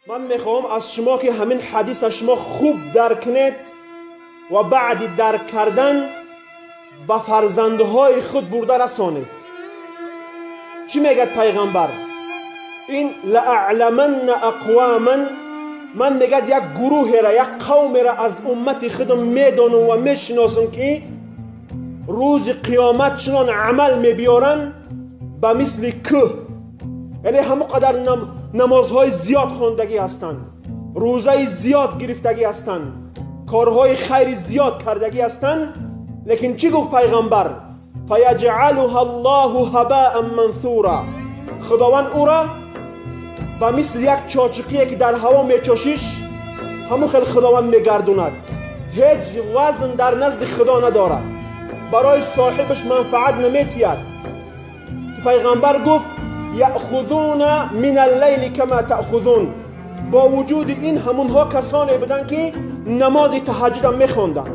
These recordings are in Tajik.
Ман мехоҳам аз шумо ки ҳамин ҳадиса шумо хуб дарк кунед ва баъди дарк кардан ба фарзандҳои худ бурда расонед. Чӣ мегӯяд пайғамбар? Ин лааъламанна ақвоман, ман мегӯяд як гурӯҳеро, як қавмеро аз уммати худам медонам ва мешиносам ки рӯзи қиёмат чунон амал мебиёранд ба мисли кӯҳ, яъне ҳамон қадар намозҳои зиёд хондагӣ ҳастанд, рӯзаи зиёд гирифтагӣ ҳастанд, корҳои хайри зиёд кардагӣ ҳастанд. Лекин чӣ гуфт пайғамбар? фаяҷъалуҳа аллоҳу ҳабаан мансура, худованд ӯро ба мисли як чочиқие ки дар ҳаво мечошиш ҳамон хел худованд мегардонад. Ҳеҷ вазн дар назди худо надорад, барои соҳибаш манфаат наметиҳад. Ки пайғамбар гуфт яъхузуна мин аллайли кама таъхузун. Бо вуҷуди ин ҳамонҳо касоне буданд ки намози таҳаҷҷудам мехонданд,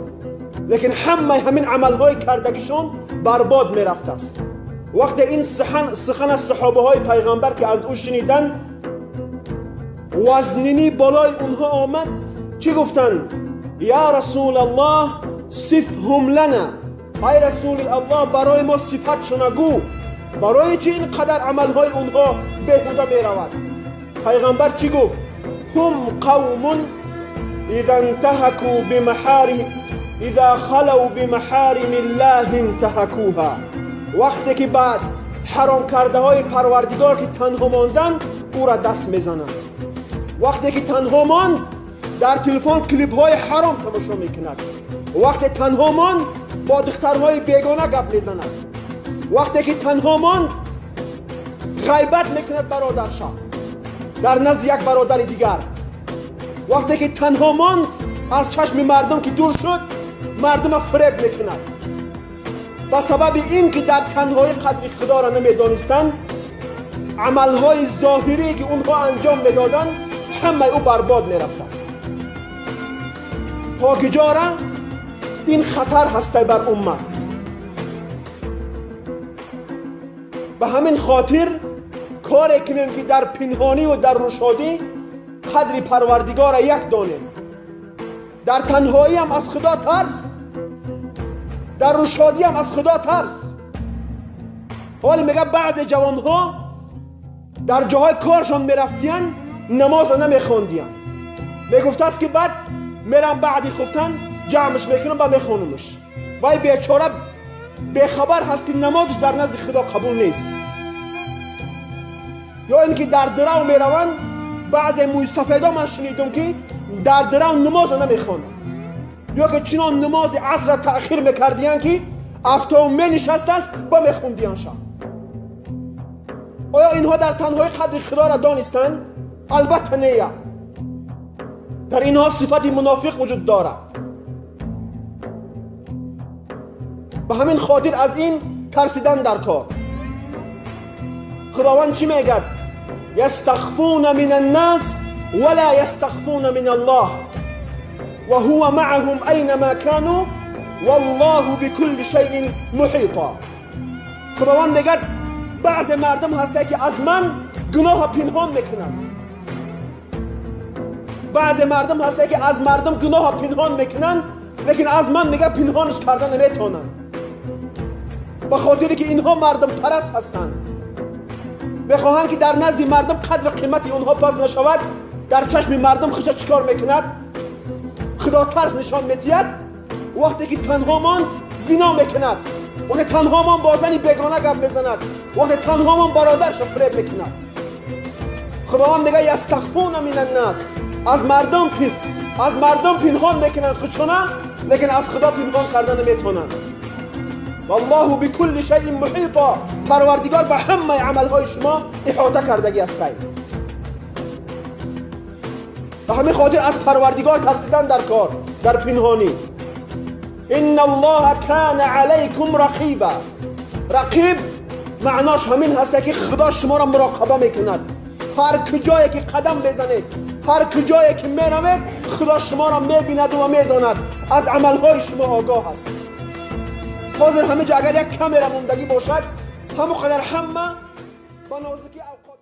лекин ҳамаи ҳамин амалҳои кардагишон барбод мерафтааст. Вақте ин сухан аз саҳобаҳои пайғамбар ки аз ӯ шуниданд, вазнинӣ болои онҳо омад. Чӣ гуфтанд? Я расулаллоҳ сифҳум лана, ай расули аллоҳ барои мо сифатшона гӯ, барои чӣ ин қадар амалҳои онҳо беҳуда меравад? Пайғамбар чӣ гуфт? Ҳум қавмун иза интаҳаку бимаҳарим иза халав бимаҳарими ллоҳи интаҳакуҳа. Вақте ки ба ҳаром кардаҳои парвардигор ки танҳо монданд, ӯра даст мезананд. Вақте ки танҳо монд, дар телефон клипҳои ҳаром тамошо мекунад. Вақте танҳо монд, бо духтарҳои бегона гап мезанад. Вақте ки танҳо монд, ғайбат мекунад бародарша дар назди як бародари дигар. Вақте ки танҳо монд, аз чашми мардум ки дур шуд, мардума фиреб мекунад. Ба сабаби ин ки дар танҳоӣ қадри худоро намедонистанд, амалҳои зоҳирие ки онҳо анҷом медоданд, ҳамаи ӯ барбод мерафтааст. То киҷора ин хатар ҳастай бар уммат. Ба ҳамин хотир коре кунем ки дар пинҳонӣ ва дар рӯшодӣ қадри парвардигорро як донем. Дар танҳоиам аз худо тарс, дар рӯшодиам аз худо тарс. ҳоле мегӯяд баъзе ҷавонҳо дар ҷоҳои коршон мерафтиянд, намозро намехондиянд. Мегуфтааст ки баъд мерам баъди хуфтан ҷамъш мекунам ба мехонумш. Вай бечора бехабар ҳаст ки намозш дар назди худо қабул нест. Ё ин ки дар дирав мераванд, баъзе мӯйсафедо ман шунидум ки дар дирав намозро намехонанд, ё ки чунон намози асрро таъхир мекардиянд ки афтоб менишастааст ба мехондиянд шаб. Оё инҳо дар танҳои қадри худоро донистанд? Албатта не. Дар инҳо сифати мунофиқ вуҷуд дорад. Ба ҳамин хотир аз ин тарсидан дар кор. Худованд чӣ мегӯяд? Ястахфуна мин аннас вала ястахфуна мин аллоҳ ва ҳува маъаҳум айнама кану валлоҳу бикулли шайъин муҳита. Худованд мегӯяд баъзе мардум ҳастанд ки аз ман гуноҳро пинҳон мекунанд. Баъзе мардум ҳастанд ки аз мардум гуноҳро пинҳон мекунанд, лекин аз ман мегӯяд пинҳонш карда наметавонанд, ба хотире ки инҳо мардумпараст ҳастанд, мехоҳанд ки дар назди мардум қадру қимати онҳо паст нашавад. Дар чашми мардум худша чӣ кор мекунад? Худотарс нишон медиҳад. Вақте ки танҳо монд, зино мекунад. Вақте танҳо монд, бо зани бегона гап мезанад. Вақте танҳо монд, бародарша фиреб мекунад. Худованд мегӯяд ястахфуна мин аннас, аз мардум пинҳон мекунанд худшона, лекин аз худо пинҳон карда наметавонанд. Валлоҳу бикулли шайъин муҳита, парвардигор ба ҳамаи амалҳои шумо иҳота кардагӣ ҳастед. Ба ҳамин хотир аз парвардигор тарсидан дар кор, дар пинҳонӣ. Инна аллоҳа кана алайкум рақиба. Рақиб маънош ҳамин ҳаст ки худо шуморо муроқаба мекунад. Ҳар куҷое ки қадам мезанед, ҳар куҷое ки меравед, худо шуморо мебинад ва медонад, аз амалҳои шумо огоҳ аст. Ҳозир ҳамин ҷо агар як камера мондагӣ бошад, ҳамон қадар ҳама ба нозукӣ авқот